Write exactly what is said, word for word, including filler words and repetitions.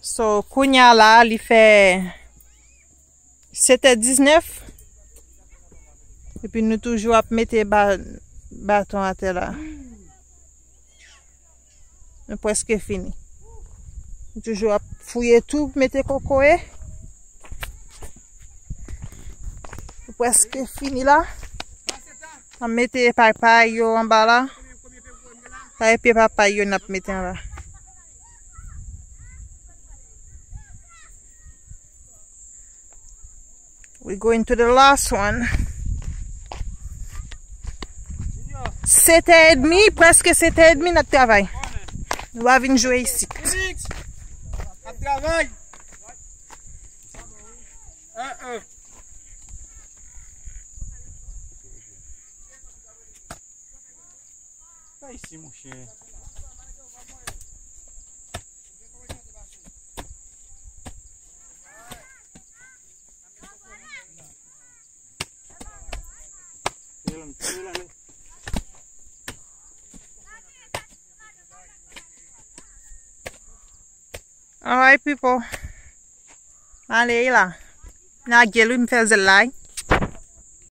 So, kounya la, li fè sèt è diznèf. Epi nou toujou ap mete ba, baton atè la. Nou prèske fini. Nou toujou ap fouye tou, mete kokoye. Nou prèske fini la. N ap mete papay yo anba la. Sa e pye papay yo n ap mete anba. We going to the last one. Sèt è edmi, prèske sèt è edmi n ap travay. Nou pa vin jwe isit. Ap travay. Pa isi, monchè. Alright, people. Ale la. N a gel, wi, m fè zèl la, wi.